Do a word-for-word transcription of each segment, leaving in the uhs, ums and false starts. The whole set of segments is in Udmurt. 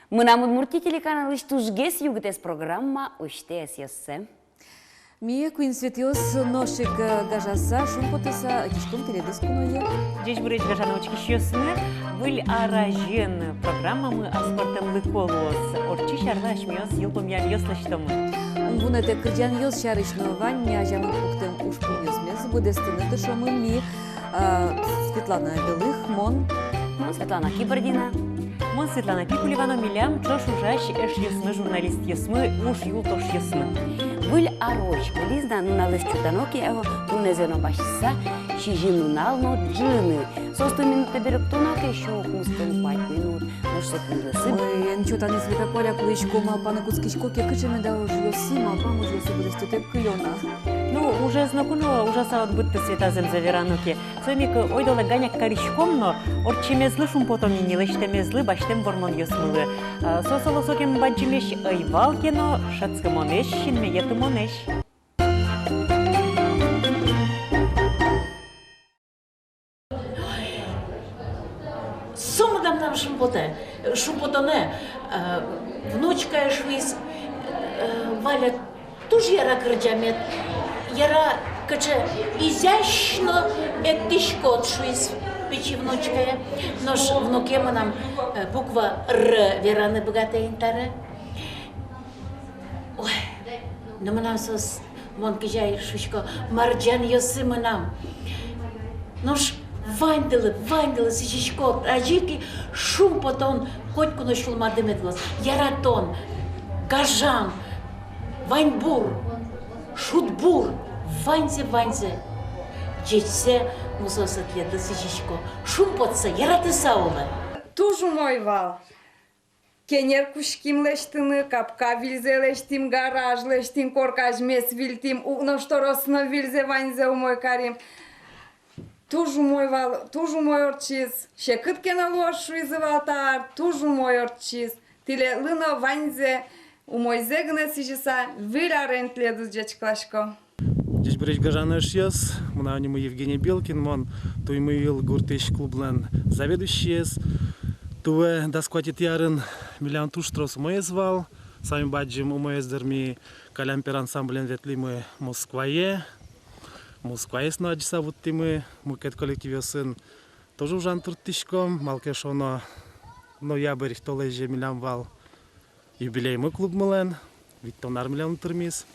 «Мынам Удмуртие» телеканалысь тужгес югытэз программа усьтэ ӧсъёссэ. Ми, куинь Светаос, нош ик, э, гажаса, шумпотыса ӧтиськом тӥледыз куное. Ӟечбуресь, гажано учкисьёсмы. Выль ар азьын программамы аспӧртэмлыко луоз. Ортчись арлы асьмеос йылпумъянъёс лэсьтомы. Ум вунэтэ кырӟанъёс сярысь но, вань ми азямын пуктэм ужпумъёсмес быдэстыны тыршомы ми. А, Светлана Белых, мон. Мон Светлана Кибардина. Мон Светлана Пикулева но, милям ӵош ужась эшъёсмы, журналистъёсмы, уж юлтошъёсмы. Выль арозь кылиз на, нуналэз чуртано ке, о, туннэзэ но басьтыса, сизьым нунал но ӝыны. Соосты минутэ берыктоно ке, сю укмыстон куать минут. Нош секундъёсы. Ой, эн чотаны, Света, куаляк луисько, малпаны кутскисько ке, кыӵе меда ужъёсы, малпам ужъёсы быдэстытэк кылё на. Ну, ужез ноку но ужаса уд быдты, Света, зэмзэ верано ке. Соин ик ойдолэ ганяк кариськом но, ортчемезлы шумпотом ини, лэсьтэмезлы, басьтэм вормонъёсмылы. А, соос оло сокем бадӟымесь ӧй вал ке но, шӧдскымонэсь, синме йӧтымонэсь. Со мынам, мынам шумпотэ, шумпотонэ, э, внучкае шуиз, э, Валя, туж яра кырӟамед, яра, кыӵе изящно эктӥськод, шуиз пичи внучкае. Нош внуке мынам, э, буква Р вераны быгатэ ини табере. Ой, но мынам соос, мон кызьы ай шуисько, марӟанъёсы мынам. Нош ваньдылы, ваньдылы сӥзисько, озьы ик шумпотон котьку но сюлмады мед луоз. Яратон, гажан, ваньбур, шудбур, ваньзэ, ваньзэ. Ӟечсэ мусоосыдлы сӥзисько. Шумпотса, яратыса улэ. Туж умой вал. Кенер кутским лэсьтыны, капка вильзэ лэсьтӥм, гараж лэсьтӥм, корказьмес вильтӥм, укно шторъёс но вильзэ, ваньзэ умой карим. Туж умой вал, туж умой ортчиз. Секыт ке но луоз, шуизы вал та ар, туж умой ортчиз. Тӥледлы но ваньзэ умойзэ гинэ сӥзьыса, Выль арен тӥледыз ӟечкыласько. Ӟечбуресь, гажано эшъёс, мынам нимы Евгений Белкин, мон Туймыйыл гуртысь клублэн заведующиез. Туэ дас куатетӥ арын милям туж трос умоез вал. Самой бадӟым умоез, дыр, ми «Калямпер» ансамблен ветлӥмы Москвае. Москваез но адӟыса вуттӥмы, мукет коллективъёсын тоже ужан турттӥськом, малы ке шуоно, ноябрь толэзе милям вал юбилеймы клубмылэн, витьтон ар милям тырмиз.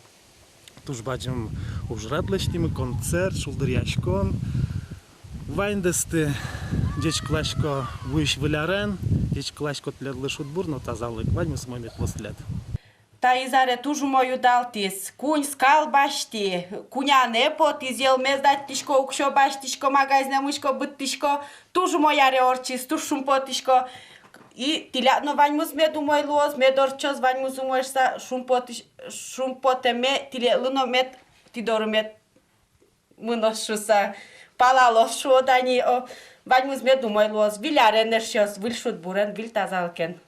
Туж бадӟым ужрад лэсьтӥмы, концерт, шулдыръяськон. Ваньдэсты ӟечкыласько вуись Выль арен, ӟечкыласько тӥледлы шудбур но тазалык, ваньмыз умой мед луоз тӥлед. Таиз аре туж умой удалтӥз. Куинь скал басьтӥ, куняны потӥз, йӧлмес дадьтӥсько, уксё басьтӥсько, магазинэ мынӥсько, быдтӥсько. Туж умой аре ортчиз, туж шумпотӥсько. И тӥляд но ваньмыз мед умой луоз, мед ортчоз ваньмыз умой шуса, шумпотӥсь-, шумпотэме тӥледлы но мед, тӥ доры мед мыноз шуса, палалоз шуод ини, о, ваньмыз мед умой луоз, Выль арен, эшъёс, выль шудбурен, выль тазалыкен.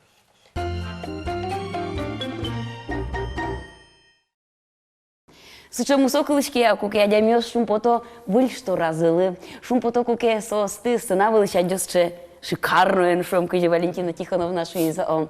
Сыӵе мусо кылӥське, куке адямиос шумпото выль шторазылы, шумпото, куке соосты сцена вылысь адӟоз сыӵе шикарноен, шуом, кызьы Валентина Тихоновна шуиз, о.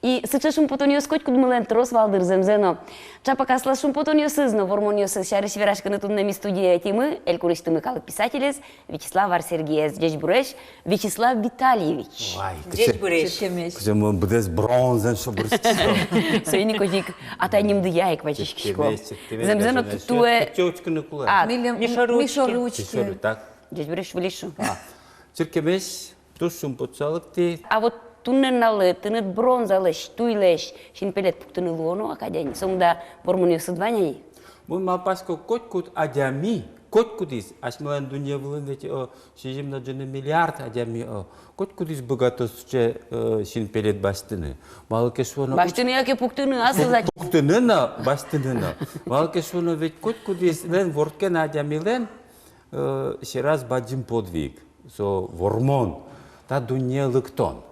И сыӵе шумпотонъёс котькудмылэн трос вал, дыр, зэмзэ но. Ӵапак аслаз шумпотонъёсыз но вормонъёсыз сярысь вераськыны туннэ ми студие ӧтимы элькунысьтымы калык писателез Вячеслав Ар-Сергиез. Ӟечбуресь, Вячеслав Витальевич. Вай, кыӵе, ӟечбуресь. Кыӵе мон быдэс бронзаен шобыртӥсько. Соин ик одӥг атай нимдыя ик вазиськисько. Чырткемесь, чырткемесь. Зэмзэ но, гажано эшъёс, туэ. Кыӵе учкыны кулэ? А, Милем Мишоры учке. Мишоры учке. Мишоры, так. Ӟечбуресь, выль шуо. А, чырткемесь. Туж шумпотыса лыктӥ. А вот туннэ нуналлы тыныд бронзалэсь, туйлэсь синпелет пуктыны луоно-а кадь ини? Сомында вормонъёсыд вань-а ини? Мон малпасько, котькуд адями, котькудӥз, асьмелэн дунне вылын ведь, о, сизьым но ӝыны миллиард адями, о, котькудӥз быгатоз сыӵе, э, синпелет басьтыны. Малы ке шуоно, басьтыны яке пуктыны, а, пук-, сылать. Пуктыны но, басьтыны но. Малы ке шуоно, ведь котькудӥзлэн, вордскем адямилэн, э, сьӧраз бадӟым подвиг. Со вормон, та дуннее лыктон.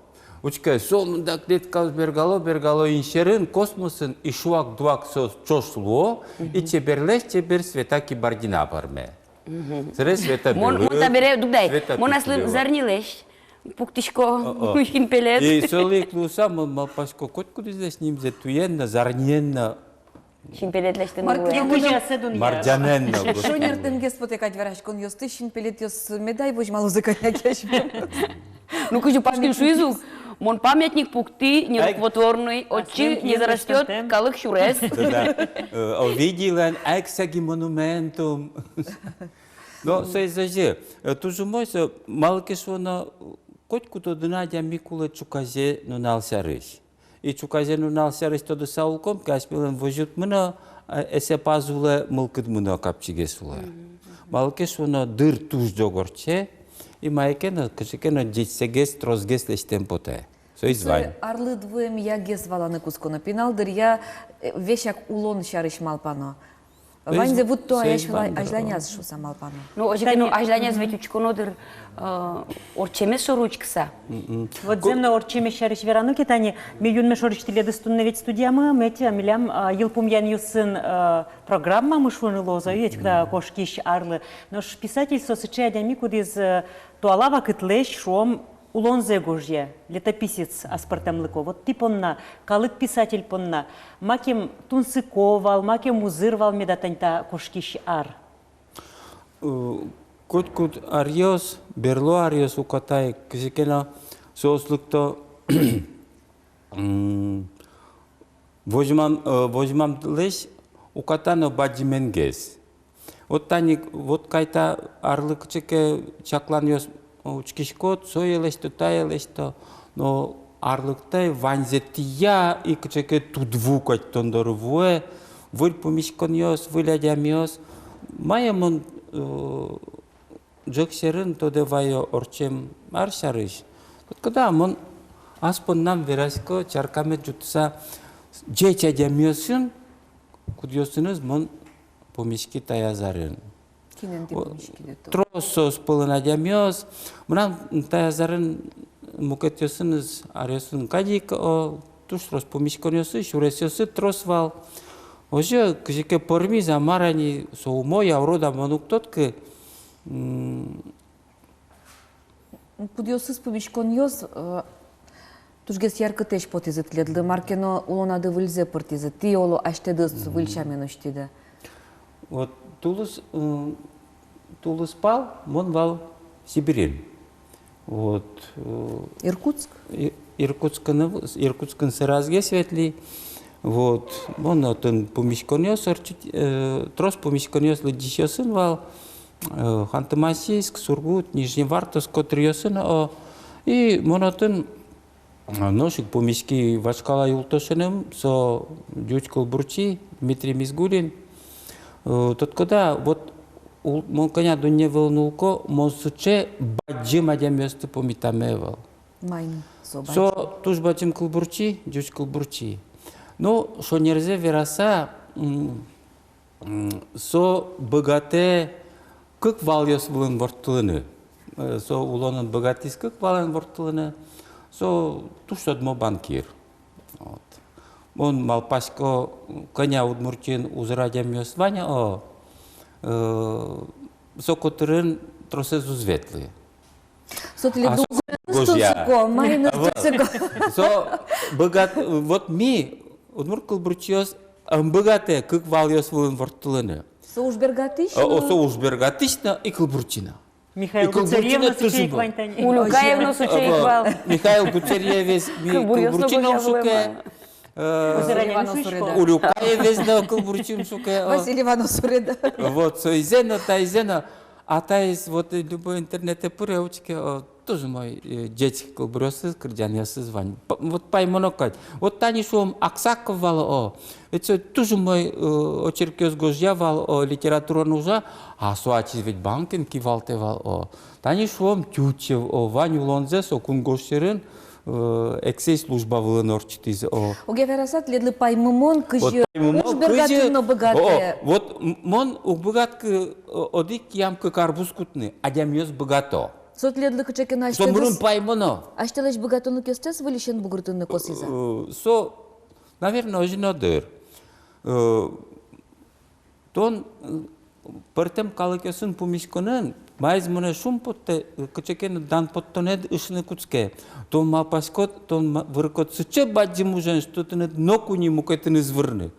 Учке, сомында клеткаос бергало, бергало инсьӧрын, космосын, и шуак-дуак соос ӵош луо, и чеберлэсь чебер Света Кибардина пӧрме. Мгм. Сэре Света Белых, мон, мон табере дугдӥ, Света Пикулева. Мон аслым зарнилэсь, Пуктӥсько. О, о. Синпелет. И солы ик луыса, мон малпасько, котькудӥзлэсь нимзэ туен но, зарниен но. Синпелет лэсьтыны. Мар луэ. Кызьы асэ дунъя. Марӟанэн но. Шонертэмгес потэ кадь вераськонъёсты, синпелетъёс меда ай возьмалозы кӧня ке асьмемыз. Ну, кызьы Пашкин шуиз ук, мон памятник пуктӥ нерукотворный, отчы не зарастёт калык сюрес. Да, да. Э, Овидийлэн эксаги монументум. Но соиз озьы, э, туж умой со, малы ке шуоно, котькуд одӥг адями кулэ ӵуказе нунал сярысь. И ӵуказе нунал сярысь тодыса улӥськом ке, асьмелэн возьыт мынэ, э, эсэпаз улэ, мылкыд мынэ, капчигес улэ. Мгм, мгм. Малы ке шуоно, дыр туж ӝог ортче, и мае ке но, кызьы ке но ӟечсэгес, тросгес лэсьтэм потэ. Соиз вань. Арлыд вуэмъягес валаны кутсконо. Пинал дыръя, э, весяк улон сярысь малпано. Ваньзэ вуттэ ай азьланяз шуыса малпано. Ну, озьы ке но, азьланяз ведь учконо дыр, э, ортчемез шоры учкыса. Мгм. Вот зэм но ортчемез сярысь верано ке, тани ми юнме шорысь тӥледыз туннэ ведь студиямы, мед, э, милям, э, йылпумъянъёсын, э, программамы шуыны луоз, ведь, кытын кошкись арлы. Нош писатель со сыӵе адями, кудӥз, э, туала вакытлэсь, шуом, улонзэ гожъя, летописец аспӧртэмлыко. Вот тӥ понна, калык писатель понна, макем тунсыко вал, макем узыр вал меда тани та кошкись ар? Э, котькуд аръёс, берло аръёс уката ик, кызьы ке но соос лыкто, м, возьмам, э, возьмамлэсь уката но бадӟыменгес. Вот тани, вот кайта арлы кыӵе ке чакланъёс учкиськод, сое лэсьто, тае лэсьто, но арлыктэ ваньзэ тӥя, и кыӵе ке тудву кадь тон доры вуэ, выль пумиськонъёс, выль адямиос. Мае мон, э, ӝӧк сьӧрын тодэ вайо ортчем ар сярысь. Вот когда мон ас поннам верасько, чаркаме ӝутыса, ӟеч адямиосын, кудъёсыныз мон пумиськи таяз арын. Кинэн тӥ пумиськиды-то? Трос соос пӧлын адямиос. Мынам таяз арын мукетъёсыныз аръёсын кадь ик, о, туж трос пумиськонъёсы, сюресъёсы трос вал. Озьы кызьы ке пӧрмиз-а, мар-а ни, со умой-а, урод-а, мон уг тодӥськы. М, кудъёсыз пумиськонъёс, э, тужгес яркытэсь потӥзы тӥледлы, мар ке но улонады выльзэ пыртӥзы, тӥ, оло, асьтэдыз выль сямен усьтӥды. Вот тулыс, э, тулыспал мон вал Сибирьын. Вот, э, Иркутск? И-, Иркутскын, Иркутскын сэрасгес ветлӥ. Вот, мон отын пумиськонъёс ортчыт-, э, трос пумиськонъёс лыдӟисьёсын вал. Э, Ханты-Мансийск, Сургут, Нижневартовск котыръёсын, о, и мон отын, а, нош ик пумиськи вашкала юлтошеным, со ӟуч кылбурчи Дмитрий Мизгулин. Э, тодӥськод-а, вот ул-, мон кӧня дунне вылын улӥсько, мон сыӵе бадӟым адямиосты пумитаме ӧвӧл. Маин со бадӟым? Со туж бадӟым кылбурчи, ӟуч кылбурчи. Ну, шонерзэ вераса, м, М, со быгатэ кык валъёс вылын ворттылыны. Э, со улонын быгатӥз кык валэн ворттылыны. Со туж тодмо банкир. Вот. Мон малпасько, кӧня Удмуртиын узыр адямиос вань, о, э, со котырын тросэз уз ветлы. Со тӥледлы узыреныз тунсыко, маиныз тунсыко. Со быгат-, вот ми, удмурт кылбурчиос, ӧм быгатэ кык валъёс вылын ворттылыны. Со уж бергатӥсь но? О, со уж бергатӥсь но и кылбурчи но. Михаил Гуцериев но сыӵе ик вань тани. Улюкаев но сыӵе ик вал. Михаил Гуцериевез ми кылбурчи но шуиськом. Э, Улюкаевез но кылбурчи шуиськом. Василий Иванов Суреда. Вот, соизэ но, таизэ но. А таиз вот, э, любой интернетэ пыре, учке, о, туж умой, э, ӟеч кылбуръёсыз, кырӟанъёсыз вань. П-, вот паймоно кадь. Вот тани, шуом, Аксаков вал, о. Ведь со туж умой, э, очеркъёс гожъя вал, о, литератураын ужа, а со ачиз ведь банкын кивалтэ вал, о. Тани, шуом, Тютчев, о, вань улонзэ со кунгож сьӧрын, э, эксэй служба вылын ортчытӥз, о. Огъя вераса, тӥледлы паймымон, кызьы уж бергатыны но быгатэ. О, вот м-, мон уг быгатӥськы, о, одӥг киям кык арбуз кутыны, адямиос быгато. Со тӥледлы кыӵе ке но асьтэдыз, со мыным паймоно. Асьтэлэсь быгатонлыкъёстэс выльысен бугыртыны косӥз-а? Э, со, наверно, озьы но дыр. Э, Тон, э, пӧртэм калыкъёсын пумиськонын, маиз монэ шумпоттэ, кыӵе ке но данпоттонэд ышыны кутске. Тон малпаськод, тон ма-, выркод сыӵе бадӟым ужен, что тыныд ноку ни мукетын ӧз вырны.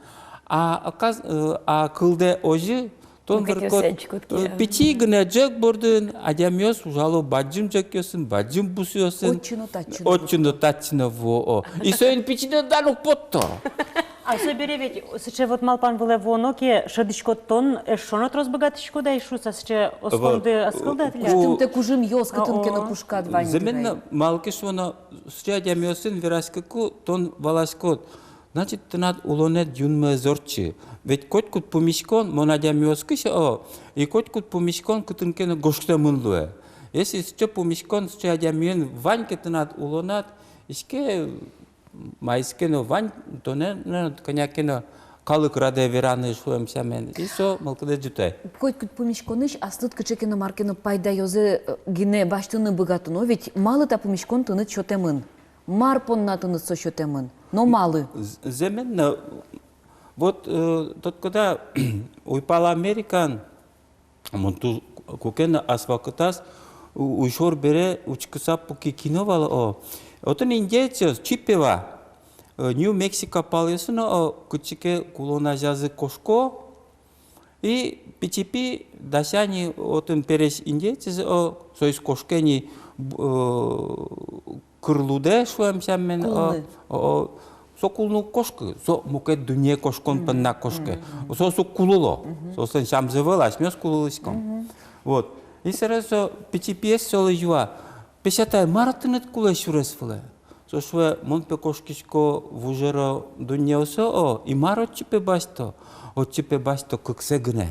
А, а каз-, э, а кылдэ озьы, тон выркод, э, пичи гинэ ӝӧк бордын, адямиос ужало бадӟым ӝӧкъёсын, бадӟым бусыосын. Отчы но татчы но. Отчы но татчы но вуо. И соин пичи но дан уг потто. А собере ведь сыӵе вот малпан вылэ вуоно ке, шӧдӥськод, тон эшшо но трос быгатӥськод ай шуса, сыӵе осконды ӧз кылды тӥляд. Кытын тэ кужымъёс, кытын ке но кушкад вань. Зэмзэ но, малы ке шуоно, сыӵе адямиосын вераськыку, тон валаськод. Значит, тынад улонэд юнме ӧз ортчы. Ведь котькуд пумиськон, мон адямиос кыӵе, о, и котькуд пумиськон кытын ке но гожтэмын луэ. Если сыӵе пумиськон, сыӵе адямиен вань ке тынад улонад, иське, маиз ке но вань, тонэ, ну, кӧня ке но калык радэ вераны шуэм сямен. И со мылкыдэ ӝутэ. Котькуд пумиськонысь аслыд кыӵе ке но, мар ке но пайдаёзэ, э, гинэ басьтыны быгатоно, ведь малы та пумиськон тыныд сётэмын? Мар понна тыныд со сётэмын? Но малы? З-, зэмзэ но, вот, э, тодӥськод-а, уйпал Американ, мон туж ку ке но ас вакытаз у-, уйшор бере учкыса пуки кино вал, о. Отын индеецъёс, Чиппева, э, Нью-Мексико палъёсын, о, кытчы ке кулон азязы кошко, и пичи пи дася ни отын пересь индеецез, о, соиз кошке ни, б-, э, кырлудэ шуэм сямен, о, кулыны. О, о, со кулыны уг кошкы, со мукет дуннее кошкон понна кошке. Мгм. Соос уг кулыло. Мгм. Соослэн сямзы ӧвӧл, асьмеос кулылӥськом. Мгм. Вот. И собере со пичи пиез солы юа: «Песятай, мар тыныд кулэ сюрес вылэ?» Со шуэ: «Мон пе кошкисько вужеро дуннеосы, о, и мар отчы пе басьто?» Отчы пе басьто кыксэ гинэ.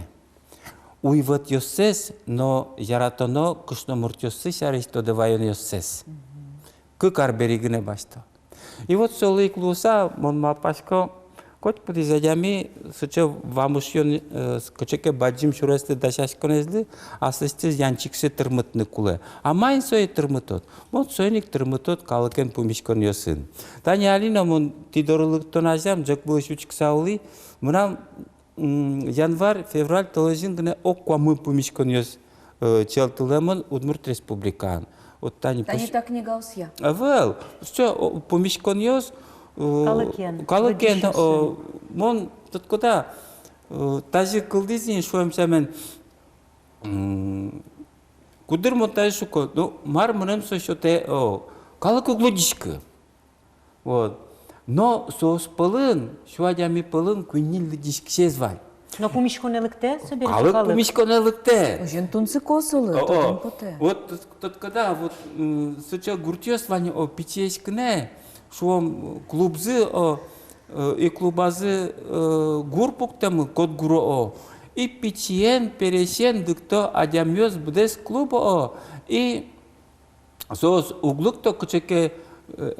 Уйвӧтъёссэс но яратоно кышномуртъёссы сярысь тодэ ваёнъёссэс. Мгм. Кык арбери гинэ басьто. И вот солы ик луыса, мон малпасько, котькудӥз адями сыӵе вамышъён, э, с-, кыӵе ке бадӟым сюреслы дасяськонэзлы аслэсьтыз янчиксэ тырмытыны кулэ. А маин сое тырмытод? Мон соин ик тырмытод калыкен пумиськонъёсын. Тани али но мон тӥ доры лыктон азям ӝӧк вылысь учкыса улӥ, мынам м, январь, февраль толэзьын гинэ ог куамын пумиськонъёс, э, чельтылэмын Удмурт Республикаын. Вот тани. Тани пуш-, та книгаосъя. Ӧвӧл, всё, о, пумиськонъёс, э, калыкен, калыкен, лыдӟисьёсын. О, мон, тодӥськод-а, э, тазьы кылдӥз ини шуэм сямен, м, куддыр мон тазьы шуко, ну, мар мыным со сётэ, о, калык уг лыдӟиськы. Вот. Но соос пӧлын, сю адями пӧлын куинь-ньыль лыдӟиськисез вань. Но пумиськонэ лыктэ, собере калык. Калык пумиськонэ лыктэ. Озьыен тунсыко солы, о, о, тодон потэ. Вот тот-, тодӥськод-а, вот, м, сыӵе гуртъёс вань, о, пичиесь гинэ, шуом, клубзы, о, э, и клубазы, э, гур пуктэмын, кот гуро, о. И пичиен, пересен лыкто адямиос быдэс клуб, о. И соос уг лыкто кыӵе ке, э,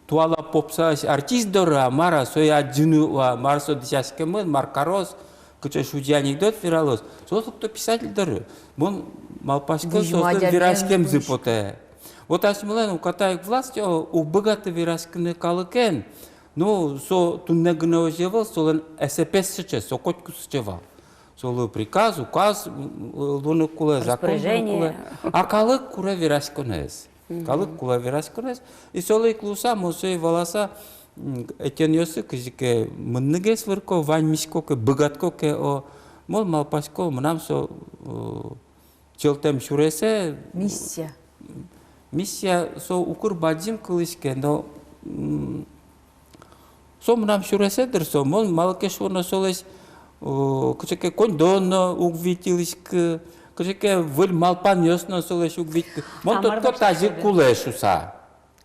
туала попсаысь артист доры, а мар-а, сое адӟыны, а мар со дӥсяськемын, мар кароз, кыӵе шузи анекдот вералоз. Соос лыкто писатель доры. Мон малпасько, соослэн вераськемзы потэ. Вот асьмелэн уката ик власть, о, уг быгаты вераськыны калыкен. Ну, со туннэ гинэ озьы ӧвӧл, солэн эсэпез сыӵе, со котьку сыӵе вал. Солы приказ, указ, м, луыны кулэ, закон луыны кулэ. Распоряжение. А калык куре вераськонэз. Мгм. Калык куре вераськонэз. И солы ик луыса, мон сое валаса, м, этенъёсы кызьы ке мыныгес вырко, ваньмисько ке, быгатко ке, о, мон малпасько, мынам со, о, чельтэм сюресэ. Миссия. Миссия со укыр бадӟым кылӥське, но, м, со мынам сюресэ дыр со, мон малы ке шуоно солэсь, о, кыӵе ке коньдон но уг витьылӥськы, кыӵе ке выль малпанъёс но солэсь уг витьылӥськы. Мон тодӥсько тазьы кулэ шуса.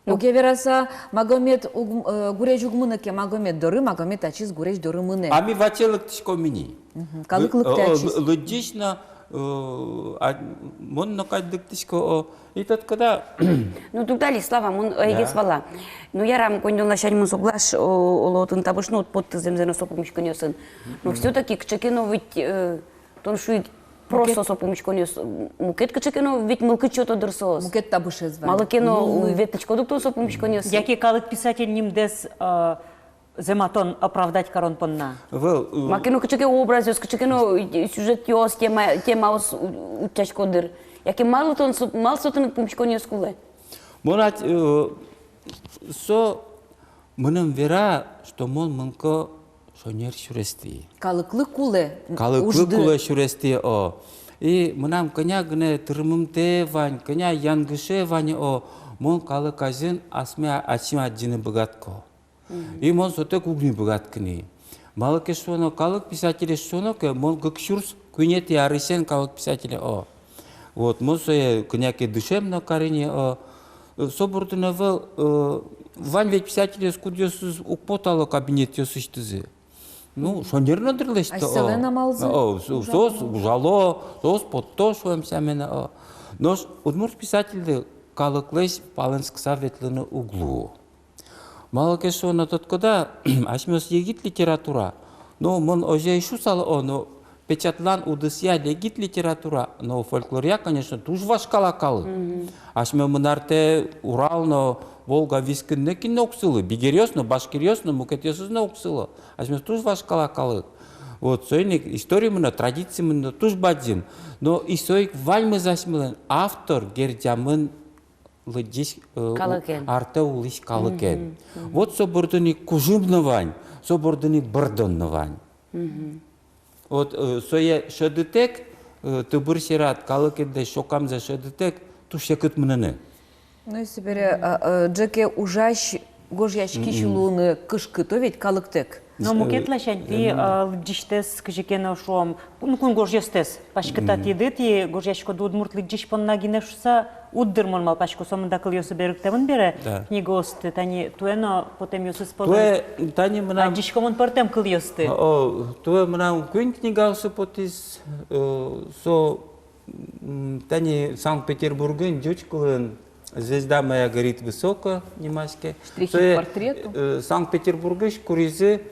Мугез вераса, Магомед уг-, э, гурезь уг мыны ке Магомед доры, Магомед ачиз гурезь доры мынэ. А ми ваче лыктӥськом ини. Мгм. Калык лыктэ ачиз. Лы-, э, лы-, лыдӟись но, э, а, мон но кадь лыктӥсько, о, и тодӥськод-а. Ну, дугдылӥз, Слава, мон, э, егес вала. Ну, ярам, коньдон ласянь мон соглаш, о, оло, отын табыш но уд потты зэмзэ но со пумиськонъёсын. Но всё-таки кыӵе ке но ведь, э, тон шуид, просто со пумиськонъёс, мукет кыӵе ке но ведь мылкыд сёто дыр соос. Мукет табышез вань. Малы ке но ветлӥськод ук тон со пумиськонъёсы. Яке калык писатель нимдэс, э, зэматон оправдать карон понна. Вал, э, маке но кыӵе ке образъёс, кыӵе ке но, э, сюжетъёс, тема, темаос у-, утчасько дыр. Яке малы тон со-, малы со тыныд пумиськонъёс кулэ? Мон ать, э, со мыным вера, что мон мынӥсько шонер сюрестӥ. Калыклы кулэ. Калыклы ужды. Кулэ сюрестӥ, о. И мынам кӧня гинэ тырмымтэ вань, кӧня янгыше вань, о, мон калык азьын асме ачим адӟыны быгатӥсько. Мгм. И мон сотэк уг ни быгатӥськы ни. Малы ке шуоно, калык писателез шуоно ке, мон кык сюрс куинетӥ арысен калык писателе, о. Вот, мон сое кӧня ке дышем но кари ни, о. Со бордын ӧвӧл, э, вань ведь писательёс, кудъёсыз уг потало кабинетъёсысьтызы. Ну, шонер но дыр лэсьто, о. Асьсэлэн амалзы. О, со-, соос ужало, соос потто, шуом сямен, о. Нош удмурт писательлы калыклэсь палэнскыса ветлыны уг луы. Малы ке шуоно, тодӥськоды, асьмеос егит литература. Но мон озьы ик шуысал, о, но печатлан удысъя егит литература, но фольклоръя, конечно, туж вашкала калык. Мгм. Асьмемын артэ Урал но Волга вискын но кин но уг сылы, бигеръёс но, башкиръёс но, мукетъёсыз но уг сыло. Асьмеос туж вашкала калык. Вот, соин ик историмы но, традицимы но туж бадӟым. Но и со ик ваньмыз асьмелэн автор герӟамын лыдӟись, э, у-, калыкен. Артэ улӥсь калыкен. Мгм, мгм. Вот со бордын ик кужым но вань, со бордын ик бӧрдон но вань. Мгм. Вот, э, сое шӧдытэк, э, тыбыр сьӧрад калыкедлэсь сокамзэ шӧдытэк, туж секыт мыныны. Ну, если бере, а, э, ӝӧке ужась, гожъяськись луыны кышкыт, о, ведь калыктэк. Но мукет ласянь тӥ, э, а, лыдӟисьтэс кызьы ке но, шуом, ну, кунгожъёстэс паськытатӥды, тӥ гожъяськоды удмурт лыдӟись понна гинэ шуыса, уд, дыр, мон малпасько, сомында кылъёсы берыктэмын бере, да, книгаосты, тани туэ но потэмъёсыз пӧлын. Туэ, тани мынам адӟиськомы пӧртэм кылъёсты. О, туэ мынам куинь книгаосы потӥз, э, со М, тани Санкт-Петербургын ӟуч кылын «Звезда моя горит высоко» нимаське. «Штрихи к портрету». Сое, э, Санкт-Петербургысь куризы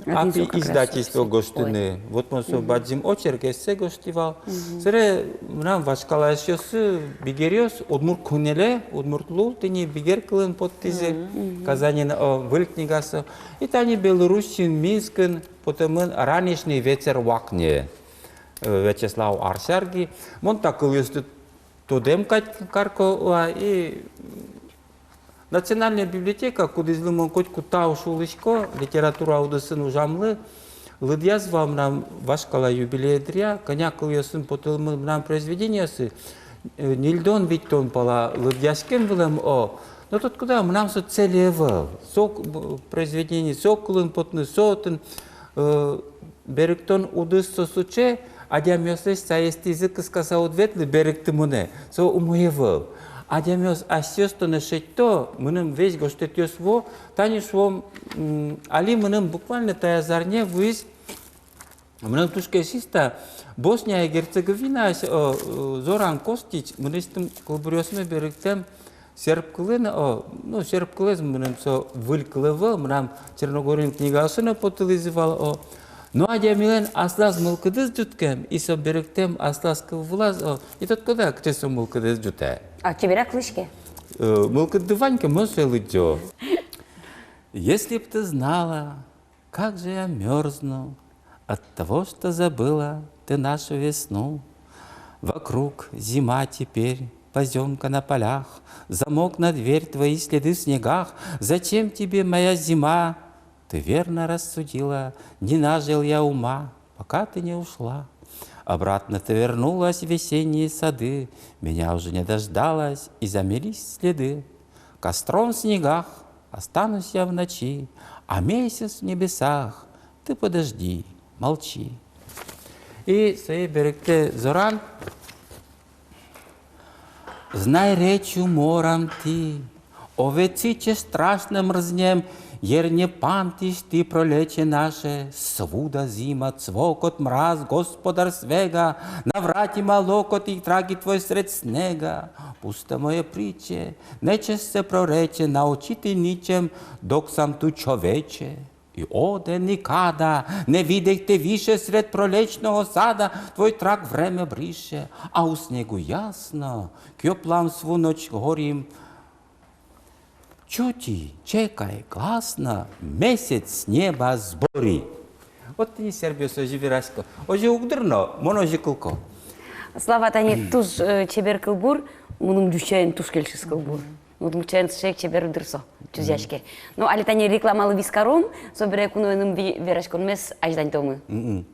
«Апи» издательство гожтыны. Вот мон со бадӟым очерк, эссе гожтӥ вал. Мгм. Собере мынам вашкала эшъёсы, бигеръёс, удмурт кунэлэ, удмурт лул тӥни бигер кылын поттӥзы. Мгм. Казанин, о, выль книгаосы. И тани Белоруссиын, Минскын потэмын «Ранешний ветер в окне». Э, Вячеслав Арсярги. Мон та кылъёсты тодэм кадь карко уа, и Национальная библиотека, кудӥзлы мон котьку тау шуылӥсько, литература удысын ужамлы, лыдъяз вал мынам вашкала юбилей дыръя, кӧня кылъёсын потылэмын мынам произведениосы, э, ньыльдон-витьтон пала лыдъяськем вылэм, о. Но тодӥськоды, мынам со цель ӧвӧл, со к-, б-, произведение, со кылын потыны, со отын, э, берыктон удыс со сыӵе, адямиослэсь саестӥзы кыскаса уд ветлы берыкты мынэ, со умой ӧвӧл. Адямиос асьсэос тонэ шедьто, мыным весь гожтэтъёс вуо, тани шуом, м, али мыным буквально таяз арне вуиз, мыным туж кельшиз та Босния и Герцеговинаысь, о, э, Зоран Костич, мынэсьтым кылбуръёсме берыктэм серб кылын, о, ну, серб кылэз мыным со выль кыл ӧвӧл, мынам Черногориын книгаосы но потылӥзы вал, о. Но адямилэн аслаз мылкыдыз ӝутскем, и со берыктэм аслаз кыл вылаз, о, и тодӥськоды, кыӵе со мылкыдыз ӝутэ. А, чеберяк лыдӟиське. Э, мылкыдды вань ке, мон сое лыдӟо. Если б ты знала, как же я мёрзну от того, что забыла ты нашу весну. Вокруг зима теперь, позёмка на полях, замок на дверь, твои следы в снегах. Зачем тебе моя зима? Ты верно рассудила, не нажил я ума, пока ты не ушла. Обратно ты вернулась в весенние сады, меня уже не дождалась, и замелись следы. Костром в снегах останусь я в ночи, а месяц в небесах, ты подожди, молчи. И сое берыктэ Зоран. Знай речу морам тӥ, овециче страшно мрзнем, ерне пантӥсь тӥ пролече наше, свуда зима, цвокот, мраз, господар свега, наврати ма локот и траги твой сред снега. Пусто мое притче, нечестно прорече, научи тӥ ничем, док сам ту човече. И оден, и када, не видек тӥ више сред пролечного сада, твой трак время брише, а у снегу ясно, кёплам сву ночь горим, Чути, чекай, гласно, месяц с неба сбори. Вот тӥни сербиос озьы верасько. Озьы уг, дыр, но мон озьы кылӥсько. Слава, тани туж, э, чебер кылбур, мыным ӟучаен туж кельшиз кылбур. Удмурт сямен сыӵе ик чебер, дыр, со, чузъяське. Ну, али тани рекламалы вискаром, собере куноеным ви-, вераськонмес азьланьтомы. Мгм.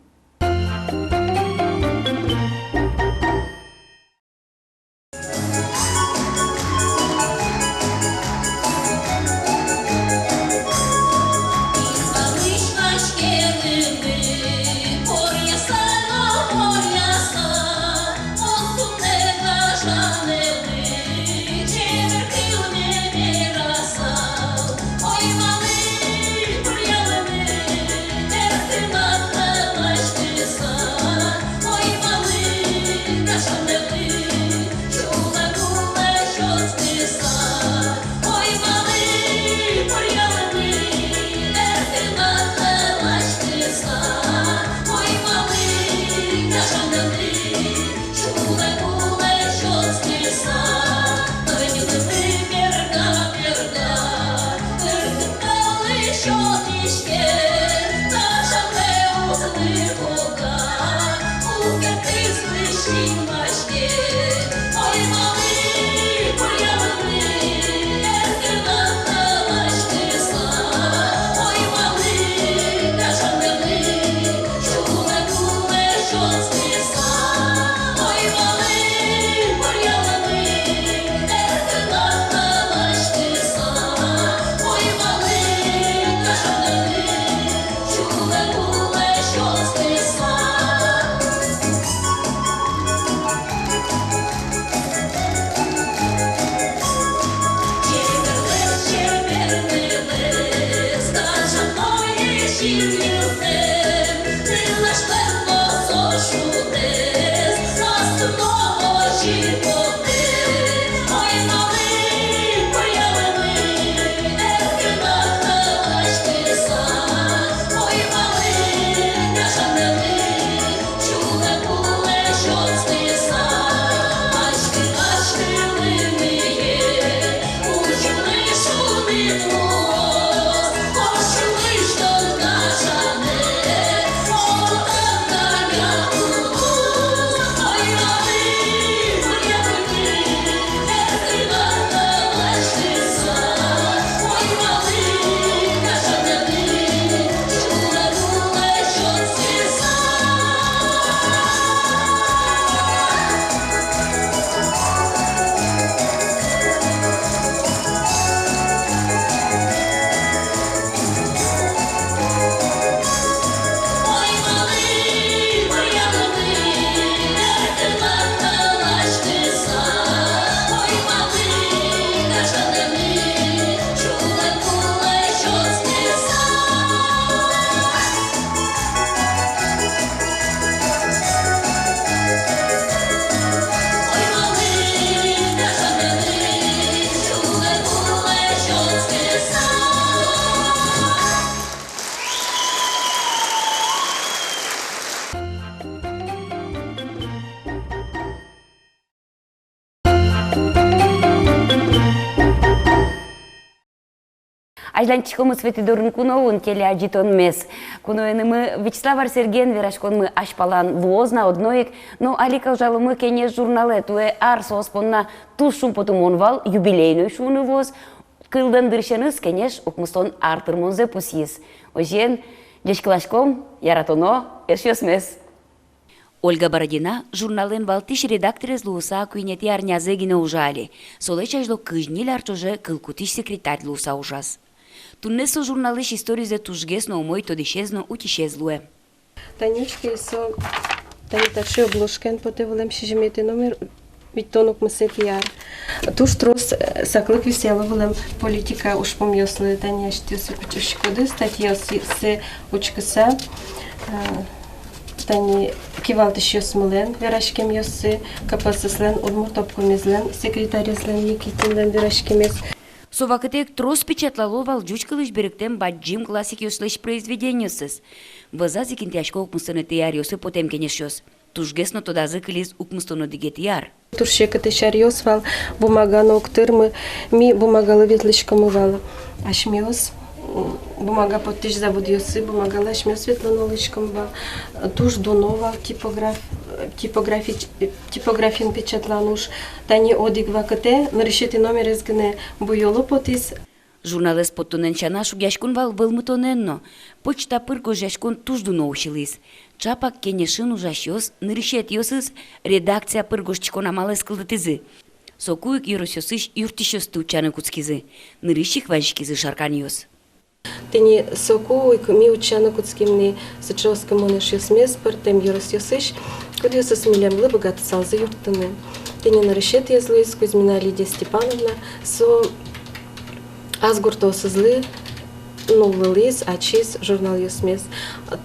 Азьланьтӥськомы «Светӥ дорын куноын» телеадӟытонмес. Куноенымы Вячеслав Ар-Сергиен вераськонмы азьпалан луоз на одно ик. Но али ик ужаломы «Кенеш» журналэ. Туэ ар соос понна туж шумпотымон вал, юбилейной шуыны луоз. Кылдон дырысеныз «Кенеш» укмыстон ар тырмонзэ пусйиз. Озьыен, ӟечкыласьком яратоно эшъёсмес. Ольга Бородина журналэн валтӥсь редакторез луыса куинетӥ арнязэ гинэ ужа али. Солэсь азьло кызь ньыль ар ӵоже кылкутӥсь секретарь луыса ужаз. Туннэ со журналысь историзэ тужгес но умой тодӥсез но утисез луэ. Тани учке, со тани таӵе обложкаен потэ вылэм, сизьыметӥ номер, витьтон укмысэтӥ ар. Туж трос, э, саклык висъяло вылэм политика ужпумъёслы, тани асьтэос учкиськоды, статьяоссэ учкыса, э, тани кивалтӥсьёсмылэн вераськемъёссы, КПСС-лэн Удмурт обкомезлэн секретарезлэн Никитинлэн вераськемез. Со вакытэ ик трос печатлало вал ӟуч кылысь берыктэм бадӟым классикъёслэсь произведениоссэс. Вӧзаз ик интыясько укмыстонэтӥ аръёсы потэм кенешъёс. Тужгес но тодазы кылиз укмыстон одӥгетӥ ар. Туж секыт сяръёс вал, бумага но уг тырмы, ми бумагалы ветлӥськомы вал. Асьмеос, м, бумага поттӥсь заводъёсы, бумагалы асьмеос ветлыны улӥськомы вал. Туж дуно вал типограф-, типографич-, типографиын печатлан уж. Тани одӥг вакытэ нырысетӥ номерез гинэ буёлы потӥз. Журналэз поттонэн сяна шугъяськон вал вӧлмытонэн но. Почта пыр гожъяськон туж дуно усьылӥз. Чапак «Кенешын» ужасьёс нырысетӥосыз редакция пыр гожтӥськон амалэз кылдытӥзы. Соку ик ёросъёсысь юрттӥсьёсты утчаны кутскизы. Нырысь ик вазиськизы шарканъёс. Тӥни соку ик ми утчаны кутским ни сыӵе оскымон эшъёсмес пӧртэм ёросъёсысь, кудъёсыз милемлы быгатысалзы юрттыны. Тӥни нырысетӥез луиз Кузьмина Лидия Степановна, со ас гуртоосызлы нуллылӥз ачиз журналъёсмес.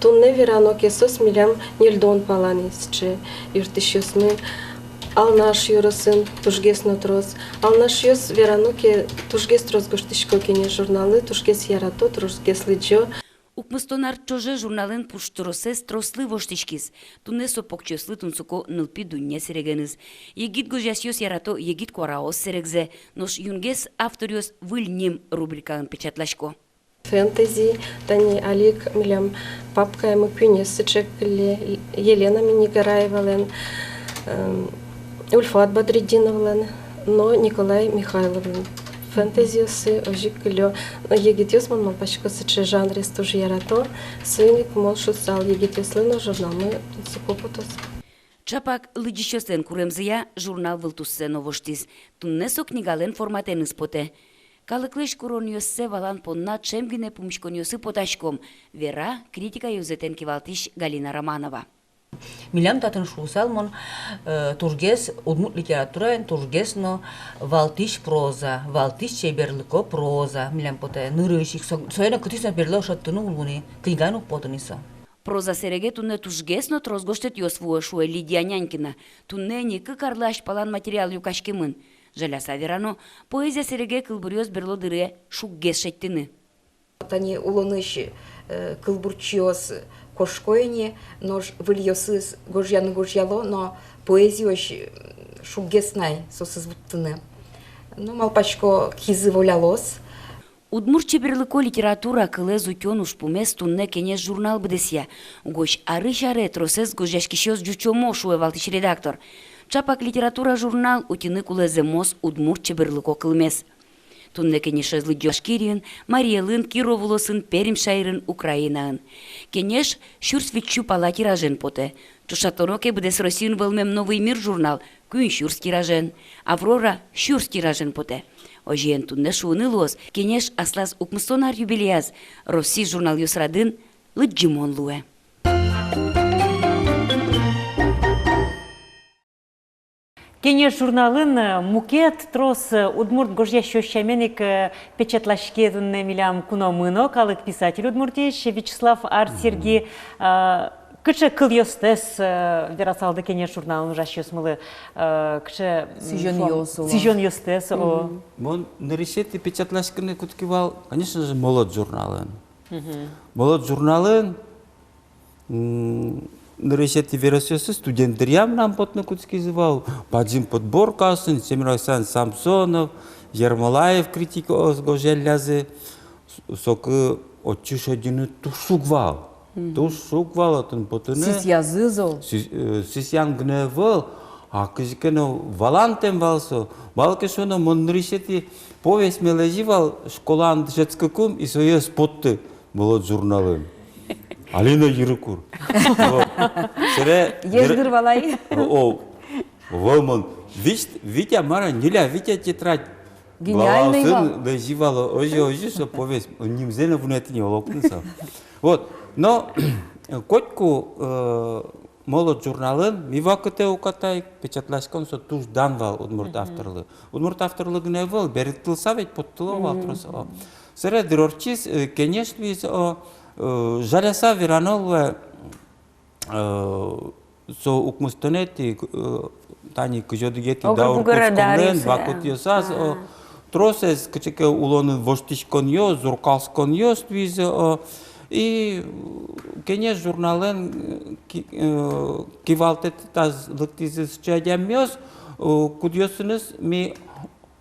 Туннэ верано ке, соос милям ньыльдон палан ини сыӵе юрттӥсьёсмы. Алнаш ёросын тужгес но трос. Алнашъёс, верано ке, тужгес трос гожтӥсько «Кенеш» журналлы, тужгес ярато, тужгес лыдӟо. Укмыстон ар ӵоже журналэн пуштросэз трослы воштӥськиз. Туннэ со покчиослы тунсыко нылпи дунне сэрегеныз. Егит гожъясьёс ярато егит куараос сэрегзэ, нош юнгес авторъёс «Выль ним» рубрикаын печатласько. Фэнтези, тани али ик милям папкаямы куинез сыӵе кылле: Елена Миннигараевалэн, эм, Ульфат Бадретдиновлэн но Николай Михайловлэн фэнтезиоссы озьы ик кыллё. Егитъёс, мон малпасько, сыӵе жанрез туж ярато, соин ик, мон шуысал, егитъёслы но журналмы тунсыко потоз. Чапак лыдӟисьёслэн куремзыя журнал вылтуссэ но воштӥз. Туннэ со книгалэн форматэныз потэ. Калыклэсь куронъёссэ валан понна ӵем гинэ пумиськонъёсы потаськом, вера критика ёзэтэн кивалтӥсь Галина Романова. Милям татын, шуысал мон, э, тужгес удмурт литератураын тужгес но валтӥсь проза, валтӥсь чеберлыко проза милям потэ. Нырысь ик со-, сое но кытысь но берло ошатыны уг луы ни, книгаын уг поты ни со. Проза сэреге туннэ тужгес но трос гожтэтъёс вуо, шуэ Лидия Нянькина. Туннэ ини кык арлы азьпалан материал люкаськемын. Жаляса верано, поэзия сэреге кылбуръёс берло дыре шуггес шедьтыны. Тани улонысь, э, кылбурчиос кошко ини, нош выльёсыз гожъяны гожъяло, но поэзиозь, м, шуггес на ай соосыз вуттыны. Ну, малпасько, кизы волялоз. Удмурт чеберлыко литература кылэз утён ужпумез туннэ «Кенеш» журнал быдэсъя. Угось арысь аре тросэз гожъяськисьёс ӟучомо, шуэ валтӥсь редактор. Чапак литература журнал утьыны кулэ зэмос удмурт чеберлыко кылмес. Туннэ «Кенешез» лыдӟо Башкириын, Марий Элын, Киров улосын, Пермь шаерын, Украинаын. «Кенеш» сюрс витьсю пала тиражен потэ. Ӵошатоно ке, быдэс Россиын вӧлмем «Новый мир» журнал куинь сюрс тиражен, «Аврора» сюрс тиражен потэ. Озьыен, туннэ шуыны луоз, «Кенеш» аслаз укмыстон ар юбилеяз Россиысь журналъёс радын лыдӟымон луэ. «Кенеш» журналын, э, мукет трос, э, удмурт гожъясьёс сямен ик, э, печатлаське туннэ милям куномы но, калык писатель Удмуртиысь Вячеслав Ар-Серги. Мгм. Э, кыӵе кылъёстэс, э, верасалды «Кенеш» журналын ужасьёсмылы, э, кыӵе, м, сӥзёнъёс, шуом, уло, сӥзёнъёстэс, о. Мгм. Мон нырысетӥ печатласькыны кутски вал, конечно же, «Молот» журналын. Мгм. «Молот» журналын, м, нырысетӥ веросъёсы студент дыръям мынам потыны кутскизы вал, бадӟым подборкаосын, Семён Александрович Самсонов, Ермолаев критикъёс гожъяллязы, с-, соку отчы шедьыны туж шуг вал. Мгм. Туж шуг вал отын потыны. Сӥсъязы зол. Сӥ-, э, сӥсъян гинэ ӧвӧл, а кызьы ке но валантэм вал со. Малы ке шуоно, мон нырысетӥ повестьме лэзи вал школаын дышетскыкум, и сое ӧз потты. «Молот» журналын. Али но йыркур. Вот. Собере ес дыр вал ай. О, о, вал мон. Вить, вить-а, мар-а, ньыль-а, вить-а тетрадь. Гениальный вал. Главаосын лэзи вал, озьы, озьы, со повесть. Нимзэ но вунэтӥ ни, олокын со. Вот. Но котьку, э, «Молот» журналын ми вакытэ уката ик печатласьком, со туж дан вал удмурт авторлы. Мгм. Удмурт авторлы гинэ ӧвӧл, берыктылыса ведь поттыло вал трос, о. Мгм. Собере дыр ортчиз, э, «Кенеш» луиз, о, э, жаляса верано луэ, э, со укмыстонэтӥ, э, тани кызь одӥгетӥ даур кутсконлэн вакытъёсаз, о, тросэз кыӵе ке улонын воштӥськонъёс, зуркалсконъёс луизы, о. И, э, «Кенеш» журналэн, э, ки-, э, кивалтэтаз лыктӥзы сыӵе адямиос, э, кудъёсыныз ми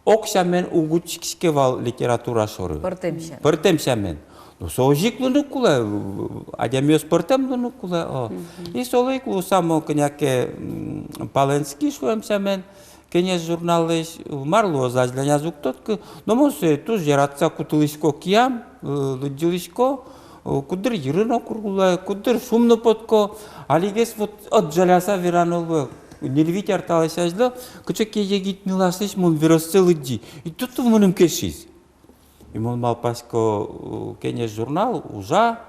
ог сямен уг учкиське вал литература шоры. Пӧртэм сямен. Пӧртэм сямен. Ну, со озьы ик луыны кулэ, э, адямиос пӧртэм луыны кулэ, о. И солы ик луыса мон кӧня ке, м, палэнски, шуэм сямен, «Кенеш» журналысь, мар луоз, азьланяз уг тодӥськы, но мон сое туж яратыса кутылӥсько киям, э, лыдӟылӥсько, э, куддыр йыры но кургылӥ, куддыр шум но потӥсько, алигес вот ӧд жаляса верано луэ, ньыль-вить ар талэсь азьло, кыӵе ке егит нылашлэсь мон вероссэ лыдӟи, и ту-ту мыным кельшиз. И мон малпасько, э, «Кенеш» журнал ужа,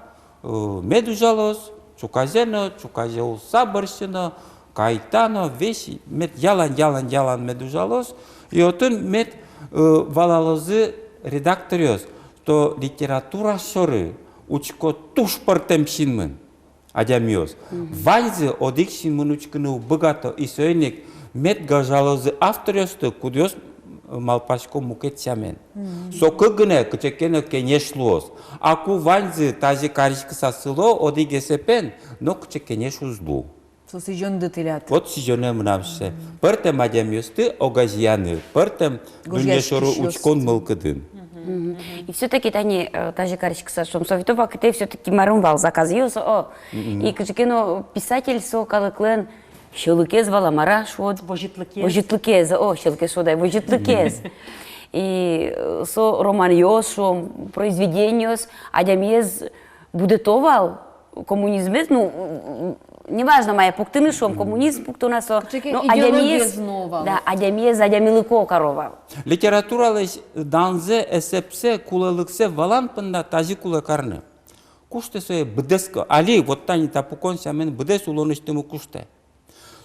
э, мед ужалоз, ӵуказе но, ӵуказе улса бӧрсьы но, кайта но, весь мед ялан, ялан, ялан мед ужалоз. И отын мед, э, валалозы редакторъёс, что литература шоры учко туж пӧртэм синмын адямиос. Ваньзы одӥг синмын учкыны уг быгато, и соин ик мед гажалозы авторъёсты, кудъёс, м, малпасько мукет сямен. Соку гинэ кыӵе ке но кенеш луоз. А ку ваньзы тазьы кариськыса сыло одӥг эсэпен, но кыӵе кенеш уз лу. Со сӥзёнды тӥляд. Вот сӥзёнэ мынам сыӵе. Пӧртэм адямиосты огазеяны, пӧртэм дунне шоры учкон мылкыдын. И всё-таки тани, э, тазьы кариськыса шуом, совет вакытэ всё-таки мар ум вал, заказъёс, о. И кыӵе ке но писатель со калыклэн сьӧлыкез вал-а, мар-а шуод. Возьытлыкез. Возьытлыкез, о, сьӧлыкез шуод ай, возьытлыкез. И, э, со романъёс, шуом, произведениос адямиез будэто вал коммунизмез, ну, м, неважно, мае пуктыны, шуом, коммунизм пуктоно-а со, кыӵе ке но идеологиез адямиез, но вал. Да, адямиез адямилыко каро вал. Литературалэсь данзэ, эсэпсэ, кулэлыксэ валан понна тазьы кулэ карыны. Куштэ сое быдэс ко-, али, вот тани та пукон сямен быдэс улонысьтымы куштэ.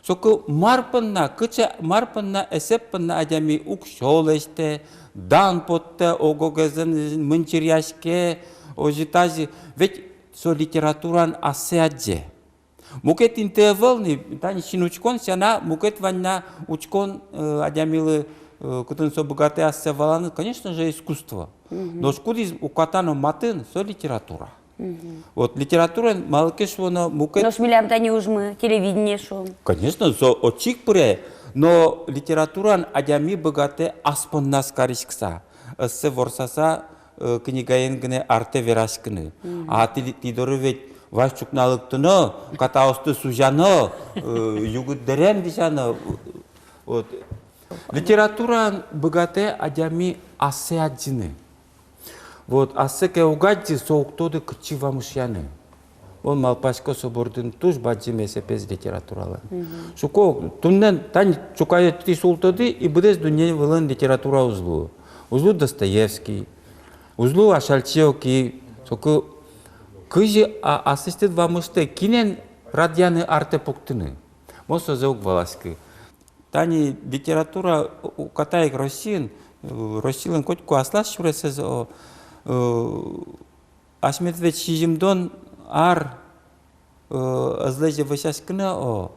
Соку мар понна, кыӵе мар понна, эсэп понна адями уксё лэсьтэ, дан поттэ, ог-огезэн мынчыръяське, озьы-тазьы. Ведь со литератураын ассэ адӟе. Мукет инты ӧвӧл ни, тани синучкон сяна, мукет вань на учкон, э, адямилы, э, кытын со быгатэ ассэ валаны, конечно же, искусство. Нош кудӥз уката но матын, со литература. Вот литератураын, малы ке шуоно, мукет... Нош милям тани ужмы, телевидение шуом. Конечно, со отчы ик пыре, но литератураын адями быгатэ ас понназ кариськыса, ӧссэ ворсаса, э, книгаен гинэ артэ вераськыны. А тӥ, тӥ доры ведь вазь ӵукна лыктоно, катаосты сузяно, э, югыт дэрем дӥсяно. Вот. Литератураын быгатэ адями ассэ адӟыны. Вот, ассэ ке уг адӟы, со уг тоды, кытчы вамышъяны. Мон малпасько, со бордын туж бадӟым эсэпез литературалэн. Шуко, туннэ тани ӵуказе тӥ султоды, и быдэс дунне вылын литература уз луы. Уз луы Достоевский, уз луы Ашальчи Оки, соку кызьы, а, аслэсьтыд вамыштэ, кинэн радъяны артэ пуктыны. Мон сое уг валаськы. Тани литература у-, уката ик Россиын, э, Россилэн котьку аслаз сюресэз, о, э, асьмеос ведь сизьымдон ар, э, ӧз лэзе вӧсяськыны, о.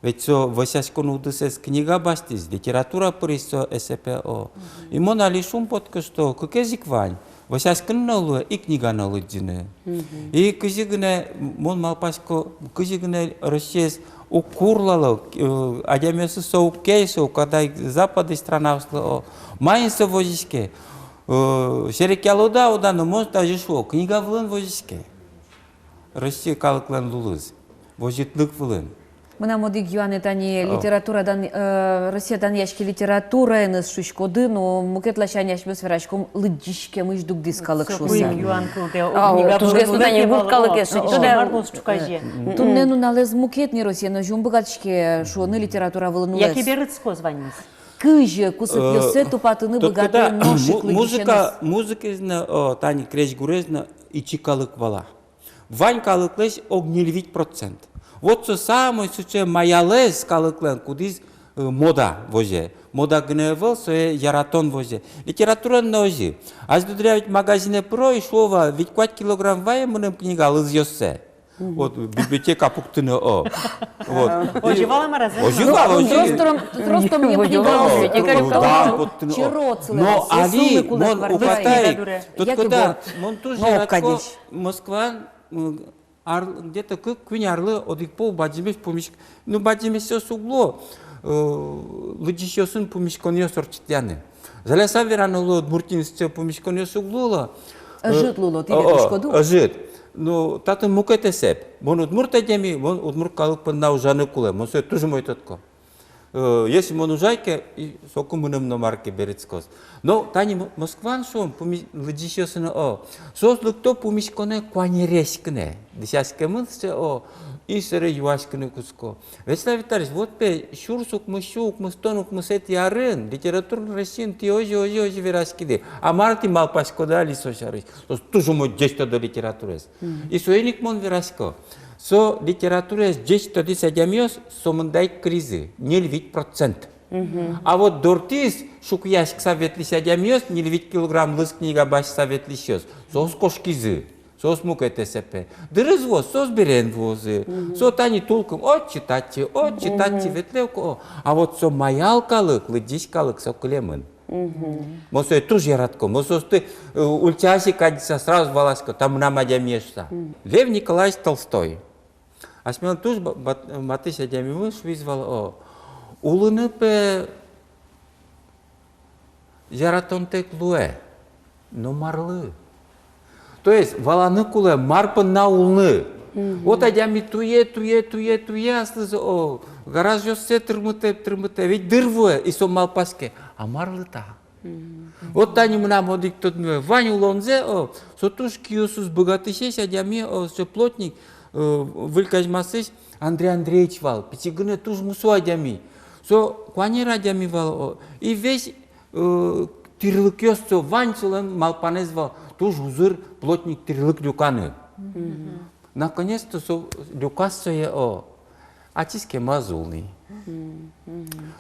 Ведь со вӧсяськон удысэз книга басьтӥз, литература пыриз со эсэпе, о. И мон али шумпотӥсько, что кыкез ик вань. Вӧсяськыны но луэ, и книга но лыдӟыны. И кызьы гинэ, мон малпасько, кызьы гинэ Россиез уг курлало, э, адямиосыз со уг кельшы, уката ик западной странаослы, о. Маин со возиське? Э, серекъялоды-а, уд-а, но мон тазьы шуо, книга вылын возиське. Россия калыклэн лулыз. Возьытлык вылын. Мынам одӥг юанэ тани. О. Литература дан-, э, Россия данъяське литератураеныз шуиськоды, но мукет ласянь асьмеос вераськом, лыдӟиськемысь дугдӥз калык шуыса. Соку ик юан кылдэ, о, книга вылын лулэ ке вал, о, о, мар луоз ӵуказе. Туннэ нуналэз мукет ни, Россиын озьы ум быгатӥське шуыны литература вылын улэз. Яке берытскоз ваньмыз. Кызьы кусыпъёссэ, э, тупатыны быгатэ нош ик лыдӟисеныз? Музыка, музыкаез но, о, тани крезьгурез но ичи калык вала. Вань калыклэсь ог ньыль-вить процент. Вот со самой сыӵе маялэсь калыклэн, кудӥз, э, мода возе. Мода гинэ ӧвӧл, сое яратон возе. Литератураын но озьы. Азьло дыръя ведь магазинэ пыро и шуо вал: «Вить-куать килограмм вае мыным книга лызъёссэ». Вот, библиотека пуктыны, о. Вот. Озьы вал-а, мар-а? Озьы вал, озьы. Трос-трос, трос-трос мне книга лызъёссэ. Да, пуктыны, о. Но али мон уката ик. Тодӥськод-а, мон туж яратӥсько Москваын м, ар-, где-то кык-куинь арлы одӥг пол бадӟымесь пумиськ-, ну, бадӟымесь со уг луы, э, лыдӟисьёсын пумиськонъёс ортчытъяны. Жаляса вераны луэ, Удмуртиын сыӵе пумиськонъёс уг луыло. Ӧжыт луыло, тӥ ветлӥськоды-а? Ӧжыт. Ну, татын мукет эсэп. Мон удмурт адями, мон удмурт калык понна ужаны кулэ. Мон сое туж умой тодӥсько. Э, если мон ужай ке, и соку мыным но мар ке берытскоз. Но тани М-, Москваын, шуом, пуми-, лыдӟисьёсын, о, соос лыкто пумиськонэ куанересь гинэ. Дӥсяськемын сыӵе, о, и сэре юаськыны кутско. Вячеслав Витальевич, вот пе, сюрс укмыссю укмыстон укмысэтӥ арын литературной Россиын тӥ озьы, озьы, озьы вераськиды. А мар тӥ малпаськоды али со сярысь? Соос туж умой ӟеч тодо литератураез. Мгм. И соин ик мон верасько. Со литератураез ӟеч тодӥсь адямиос, со мында ик кылизы, ньыль-вить процент. Мгм. А вот дортӥз шукъяськыса ветлӥсь адямиос, ньыль-вить килограмм лыз книга басьтыса ветлӥсьёс, соос кошкизы. Соос мукет эсэпе. Дырыз вуоз, соос берен вуозы. Мгм. Со тани тулкым, отчы-татчы, отчы-татчы ветлэ ук, о. А вот со маял калык, лыдӟись калык, со кылемын. Мгм. Мон сое туж яратӥсько. Мон соосты, э, ульчаысь ик адӟыса сразу валасько, та мынам адямие шуса. Мгм. Лев Николаевич Толстой. Асьмелэн туж ба-, бат-, матысь адямимы шуиз вал, о. Улыны пе яратонтэк луэ, но марлы? То есть валаны кулэ, мар понна улыны. Мгм. Вот адями туе, туе, туе, туе аслыз, о, гаражъёссэ тырмытэ, тырмытэ, ведь дыр вуэ, и со малпаське, а марлы та? Мгм. Вот тани мынам одӥг тодмо, вань улонзэ, о, со туж киосыз быгатӥсесь адями, о, со плотник, э, Выль Козьмасысь Андрей Андреевич вал, пичи гинэ, туж мусо адями. Со куанер адями вал, о, и весь, э, тӥрлыкъёс, со вань солэн малпанэз вал, туж узыр плотник тӥрлык люканы. Мгм. Наконец-то со люказ сое, о, ачиз кемаз улыны. Мгм.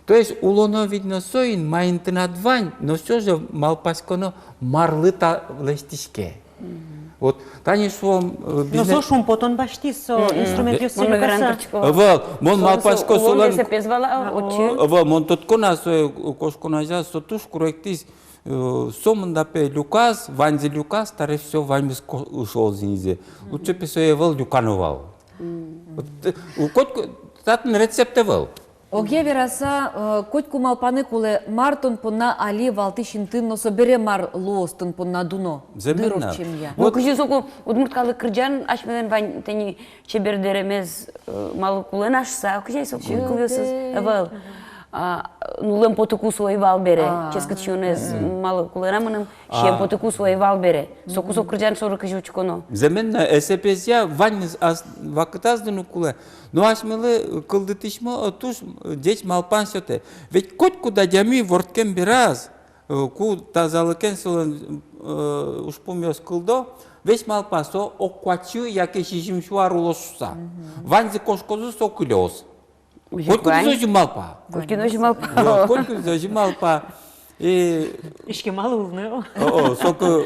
То есть улоно, видно, соин, маин тынад вань, но всё же малпаськоно, марлы та лэсьтӥське. Мгм. Вот тани шуом, э, но бизнес- со шумпотон басьтӥз, со инструментъёссэ люкаса. Ӧвӧл, мон малпасько, солэн. Ӧвӧл, мон тодӥсько на, со кошкон азяз, со туж курег тӥз, э, со мында пе люказ, ваньзы люказ, таре всё, ваньмыз ко-, ышоз инзэ. Мгм. Лучше пе сое ӧвӧл люкано вал. Мгм. Вот, э, котьку, татын рецепт ӧвӧл. Огъя вераса, э, котьку малпаны кулэ, мар тон понна али валтӥсь интыын, но собере мар луоз тон понна дуно. Зэм но. Дыр ортчемъя. Ну, вот кызьы соку удмурт калык кырӟан, асьмелэн вань тани чебер дэремез, э, малы кулэ на шуса, кызьы соку кылъёсыз ӧвӧл. А, нуллэм потыку со ӧй вал бере, ческыт сиёнэз малы кулэ на мыным, сием потыку со ӧй вал бере. Соку со кырӟан шоры кызьы учконо. Зэм но, эсэпезъя ваньмыз ас-, вакытаз дуно кулэ. Но асьмелы кылдытӥсьмы, э, туж, э, ӟеч малпан сётэ. Ведь котькуд адями вордскем бераз, э, ку тазалыкен солэн, э, ужпумъёс кылдо, весь малпа, со ог куатьсю яке сизьымсю ар улоз шуса. Мгм. Ваньзы кошкозы, со кылёз. Котькудӥз озьы малпа. Котькудӥз озьы малпа. Ё, котькудӥз озьы малпа. И иське малы улыны. О, о, соку.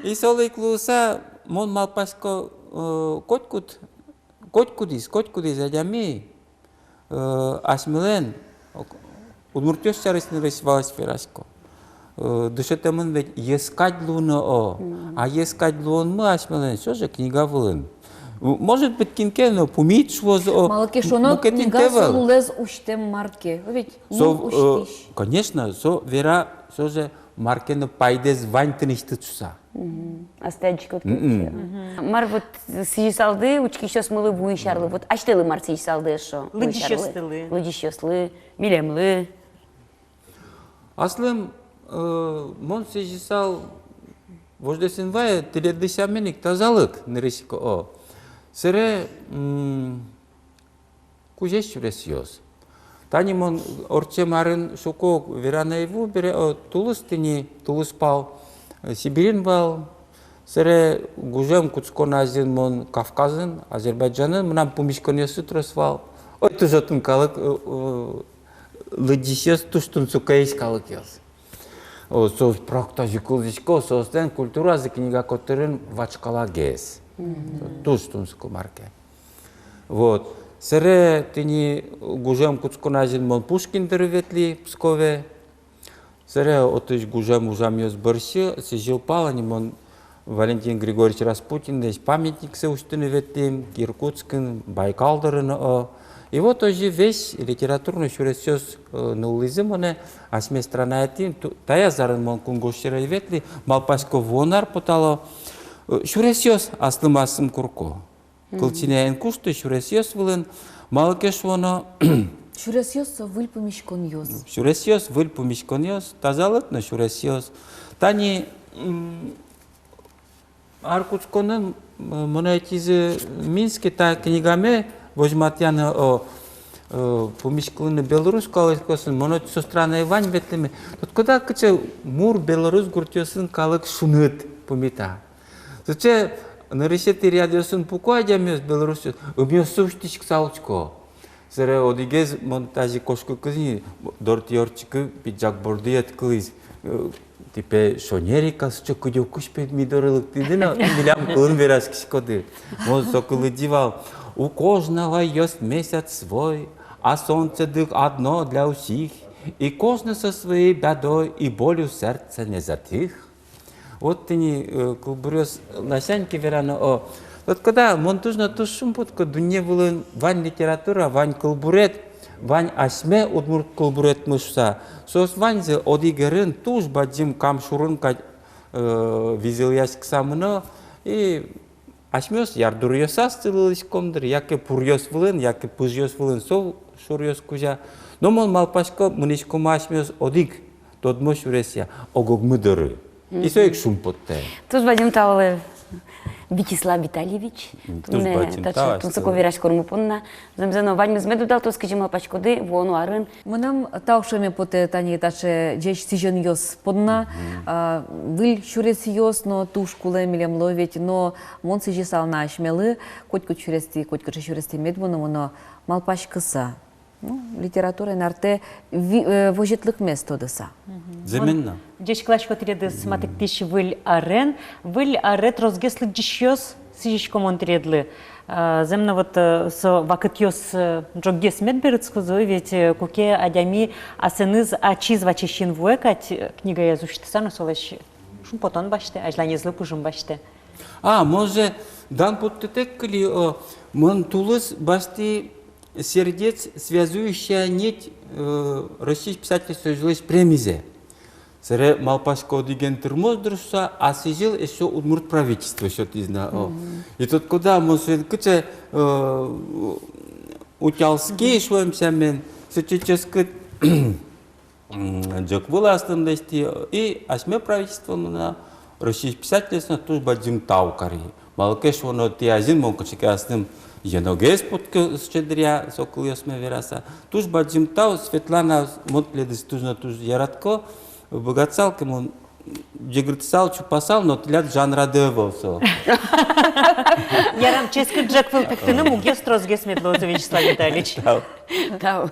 И солы ик луыса, мон малпасько, э, котькуд, котькудӥз, котькудӥз адями, э, асьмелэн, ок, удмуртъёс сярысь нырысь валась верасько. Э, дышетэмын ведь йӧскадь луыны, о. Мгм. А йӧскадь луонмы асьмелэн всё же книга вылын. М-, может быть, кин ке но пумит шуоз, о. Малы ке шуоно, книга со лулэз усьтэм мар ке. О, ведь лул усьтӥсь. Конечно, со вера, всё же мар ке но пайдаез вань тынэсьтыд шуса. Мгм. Астэ адӟиськод ке. Мгм. Мар вот сӥзьысалды учкисьёсмылы вуись арлы? Вот асьтэлы мар сӥзьысалды эшшо вуись арлы? Лыдӟисьёслы. Лыдӟисьёслы, милемлы. Аслым, э, мон сӥзьысал, вождэс эн вае, тӥледлы сямен ик, тазалык нырысь ик, о. Сэре, м, кузесь сюресъёс. Тани мон ортчем арын шуко вераны ӧй вуы бере, о, тулыс тӥни, тулыс пал, э, Сибирьын вал, сэре гужем кутскон азьын мон Кавказын, Азербайджанын, мынам пумиськонъёсы трос вал. Ой, туж отын калык, э, э, лыдӟисьёс туж тунсыкоесь калыкъёс. О, соос практазы кылзӥсько, соослэн культуразы книга котырын вашкалагес. Мгм. Туж тунсыко мар ке. Вот. Сэре тӥни гужем кутскон азьын мон Пушкин доры ветлӥ, Пскове. Сэре отысь гужем ужамъёс бӧрсьы сӥзьыл пала ни мон Валентин Григорьевич Распутинлэсь памятниксэ усьтыны ветлӥм Иркутскын, Байкал дорын, о. И вот озьы весь литературной сюресъёс, э, нуллӥзы монэ, асьме странаетӥ, ту-, таяз арын мон кунгож сьӧры ӧй ветлы, малпасько, вуоно ар потало, э, сюресъёс аслым-аслым курко. Мгм. Кылчинэ эн кушты, сюресъёс вылын, малы ке шуоно, сюресъёс со выль пумиськонъёс. Сюресъёс выль пумиськонъёс, тазалык но сюресъёс. Тани, м, ар кутсконын, м, монэ ӧтизы Минске та книгаме возьматъяны, о, э, пумиськылыны белорус калыкъёсын, мон отчы со странае вань ветлэме. Тодӥськод-а, кыӵе мур белорус гуртъёсын калык шуныт пумита. Сыӵе нырысетӥ рядъёсын пуко адямиос, белорусъёс, ымъёссэ усьтӥськыса учко. Сэре одӥгез, мон тазьы кошкыкуз ини, дортӥ ортчыку, пиджак борды йӧткылӥз. Э, тӥ пе шонер ик-а, сыӵе кыдёкысь пе ми доры лыктӥды но, милям кылын вераськиськоды. Мон со кылы лыдӟи вал: «У кожного есть месяц свой, а солнце дык одно для усих, и кожный со своей бядой и болью сердца не затих». Вот тӥни, э, кылбуръёс ласянь ке верано, о. Вот когда мон туж но туж шумпотӥсько, дунне вылын вань литература, вань кылбурет, вань асьме удмурт кылбуретмы шуса. Соос ваньзы одӥг ӧрын туж бадӟым Кам шурын кадь, э, визылъяськыса мыно, и асьмеос ярдуръёсаз сылӥськом дыр, яке пуръёс вылын, яке пыжъёс вылын со шуръёс кузя. Но мон малпасько, мынӥськомы асьмеос одӥг тодмо сюресъя, ог-огмы доры. И со ик шумпоттэ. Туж бадӟым тау, э, Вячеслав Витальевич. М, туж бадӟым тау, тунсыко вераськонмы понна. Зэмзэ но, ваньмыз мед удалтоз, кызьы малпаськоды, вуоно арын. Мыным тау шуэме потэ тани таӵе ӟеч сӥзёнъёс понна, а, выль сюресъёс но туж кулэ милемлы ведь, но мон сӥзьысал на асьмелы, котькуд сюрестӥ, котькыӵе сюрестӥ мед мыно, мыно малпаськыса. Ну, литератураен артэ ви-, э, возьытлыкмес тодыса. Мгм. Зэмен но. Ӟечкыласько тӥледыз матыктӥсь выль арен, выль аре тросгес лыдӟисьёс сӥзисько мон тӥледлы. А, зэм но вот, э, со вакытъёс, э, ӝоггес мед берытскозы ведь, э, куке адями асэныз ачиз ваче син вуэ кадь, э, книгаяз усьтыса но солэсь шумпотон басьтэ, азьланезлы пыжым басьтэ. А, мон же дан поттытэк кыли, о, мон тулыс басьтӥ «Сердец связующая нить», э, Россиысь писательской союзлэсь премизэ. Сэре малпасько, одӥген тырмоз дыр шуса, а сӥзьыл эшшо удмурт правительство сётӥз на, о. Мгм. И тодӥськод-а, мон соин кыӵе, э, утялски, шуэм сямен, сыӵе ческыт м, ӝӧк вылаз аслым лэсьтӥ, и асьме правительствоын но, Россиысь писательёслы но туж бадӟым тау кари. Малы ке шуоно, тӥ азьын мон кыӵе ке аслым еногес потӥсько, сыӵе дыръя со кылъёсме вераса. Туж бадӟым тау, Светлана, мон тӥледыз туж но туж яратӥсько, быгатысал ке, мон ӟыгыртысал, чупасал, но тӥляд жанрады ӧвӧл со. Ярам, ческыт ӝӧк вылэ пуктыны мугъёс тросгес мед луозы, Вячеслав Витальевич. Тау. Тау.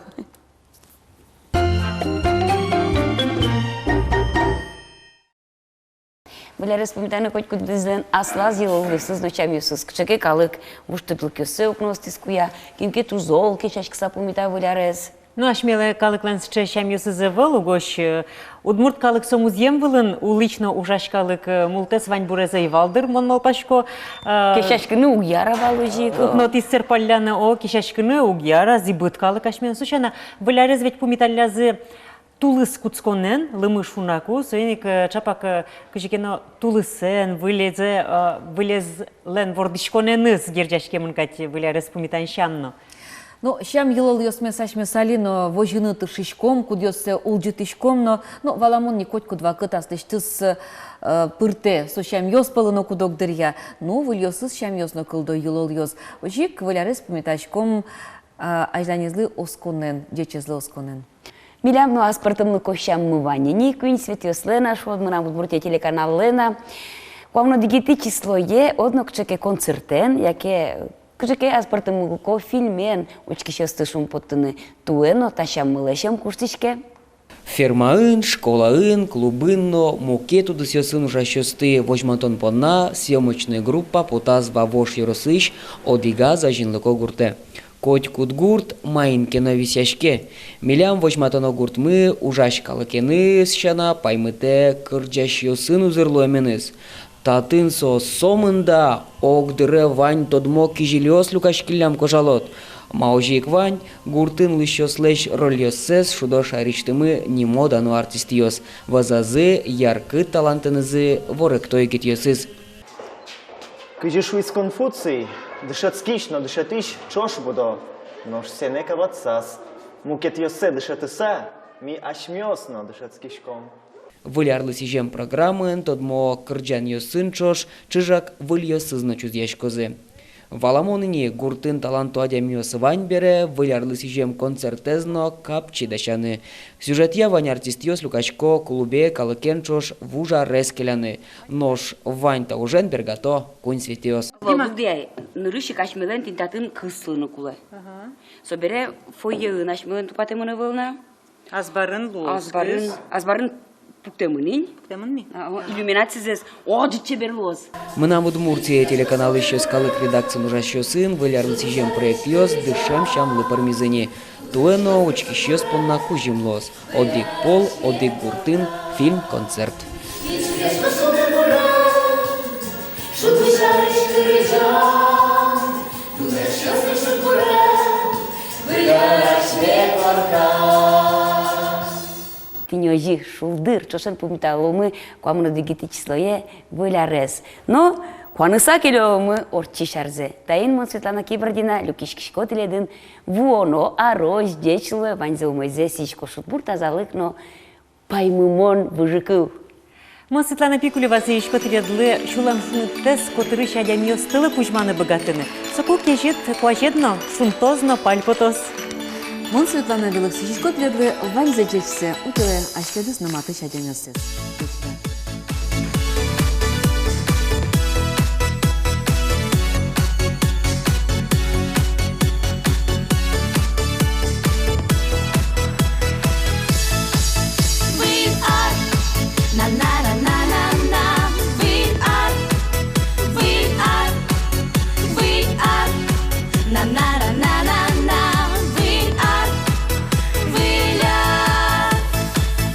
Выль арез пумитаны котькудӥзлэн аслаз йылолъёсыз но сямъёсыз. Кыӵе ке калык вуж тӥрлыкъёссэ укноостӥз куя, кин ке туж зол кесяськыса пумита Выль арез. Ну, асьмелэн калыклэн сыӵе сямъёсыз ӧвӧл угось, э, удмурт калык со музъем вылын улӥсь но ужась калык, э, мултэс ваньбурез ӧй вал дыр, мон малпасько, э, кесяськыны уг яра вал озьы ик, э, укнотӥз сэрпалляны, о, кесяськыны уг яра, зӥбыт калык асьмелэн. Со сяна, Выль арез ведь пумиталлязы тулыс кутсконэн, лымы шунаку, соин ик, э, чапак, э, кызьы ке но тулысэн, вылезэ, э, вылезлэн вордӥськонэныз герӟаськемын кадь Выль арез пумитан сям но. Ну, сям-йылолъёсмес асьмеос али но возьыны тыршиськом, кудъёссэ улӟытӥськом но, ну, валамон ни, котькуд вакыт аслэсьтыз, э, пыртэ со сямъёс пӧлы но куд-ог дыръя. Ну, выльёсыз сямъёс но кылдо, йылолъёс. Озьы ик Выль арез пумитаськом, а, азьланезлы осконэн, ӟечезлы осконэн. Милям но аспӧртэмлыко сяммы вань ини, куинь Светъёслэн а, шуод, «Мынам Удмуртие» телеканаллэн а. Куамын одӥгетӥ числое одно кыӵе ке концертэн, яке кыӵе ке аспӧртэмлыко фильмен учкисьёсты шумпоттыны. Туэ но та сяммылэсь ӧм куштӥське. Фермаын, школаын, клубын но мукет удысъёсын ужасьёсты возьматон понна съёмочной группа потаз Вавож ёросысь одӥгаз азинлыко гуртэ. Котькуд гурт маин ке но висъяське. Милям возьматоно гуртмы ужась калыкеныз сяна паймытэ кырӟасьёсын узыр луэменыз. Татын со сомында, огдыре вань тодмо кизилиос люкаськиллям кожалод. Ма озьы ик вань, гуртын улӥсьёслэсь рольёссэс шудо шаерысьтымы нимо-дано артистъёс. Вӧзазы яркыт талантэнызы воректо егитъёсыз. Кызьы шуиз Конфуций, дышетскись но дышетӥсь ӵош будо, нош сэнэ кабатсаз. Мукетъёссэ дышетыса, ми асьмеос но дышетскиськом. Выль арлы сӥзем программаын тодмо кырӟанъёсын ӵош чыжак выльёсыз но чузъяськозы. Валамон ини, гуртын таланто адямиос вань бере, выль арлы сӥзем концертэз но капчи дасяны. Сюжетъя вань артистъёс люкасько клубе калыкен ӵош вуж арез келяны. Нош вань та ужен бергато куинь Светаос. Дима. Валдугдыяй, нырысь ик асьмелэн тӥни татын кызлыны кулэ. Ага. Собере фойеын асьмелэн тупатэмын ӧвӧл на. Азбарын луоз. Азбарын, азбарын пуктэмын ини. Пуктэмын ни. А, о, иллюминацизэс озьы чебер луоз. «Мынам Удмуртие» телеканалысь йӧскалык редакциын ужасьёсын выль арлы сӥзем проектъёс дышем сямлы пӧрмизы ини. Туэ но учкисьёс понна кузьым луоз. Одӥг пол, одӥг гуртын фильм-концерт. Тӥни озьы шулдыр ӵошен пумиталомы куамын одӥгетӥ числое, выль арез. Но куаныса келямы ортчись арзэ. Таин мон, Светлана Кибардина, люкиськисько тӥледын вуоно арозь. Ӟеч луэ, ваньзэ умойзэ сӥзисько шудбур, тазалык но паймымон выжыкыл. Мон, Светлана Пикулева, сӥзисько тӥледлы сюлэм шуныттэс котырысь адямиостылы кузьманы быгатыны. Соку кезьыт куазед но шунтоз но пальпотоз. Мон, Светлана Белых, сӥзисько тӥледлы ваньзэ ӟечсэ, утёе аськетыз но матысь адямиоссэс. Выль ар, на-на-на-на-на-на, выль ар, выль ар, выль ар, на-на-на-на-на-на, выль ар, выль ар.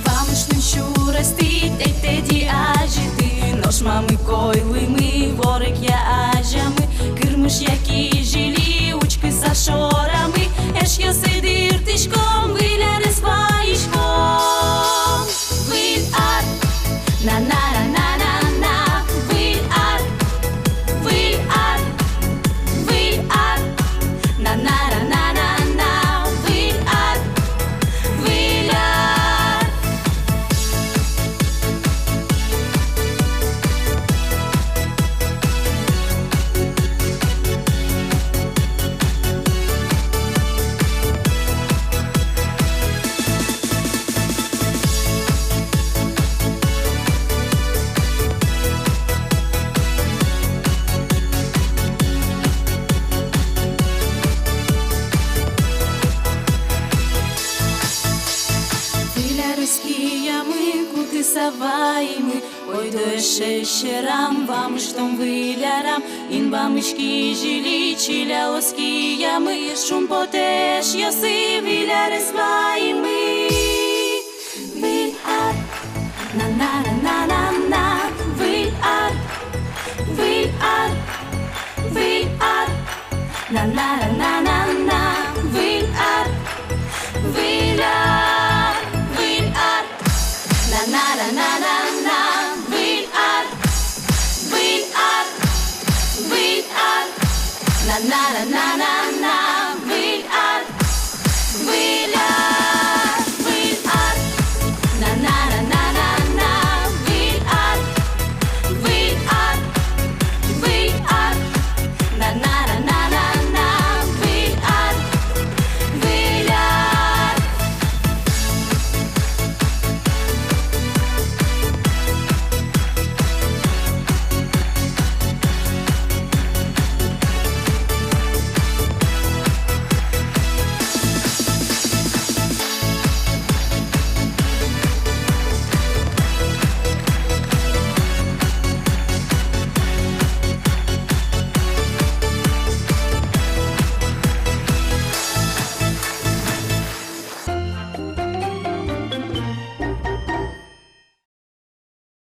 Вамыштын сюрестӥ тэттэди азьыты, нош мамы койлымы, ворекъя азямы, кырмышъя кизили учкыса шорамы, эшъёсы дыртӥськом, выль арез вайиськом. Выль ар, на-на-на-на-на-на, выль ар, выль ар, выль ар, на-на-на-на-на-на, выль ар, выль ар. Выль арез киямы кутыса ваимы, ойдо эше сьӧрам, вамыштом выль арам, инбамысь кизили чиляос киямы, шумпотэ эшъёсы, выль арез ваимы. Выль ар, на-на-на-на-на-на, выль ар, выль ар, выль ар, на-на-на-на-на-на, выль ар, выль ар, выль ар, на-на-на-на-на-на, выль ар, выль ар, выль ар, на-на-на-на.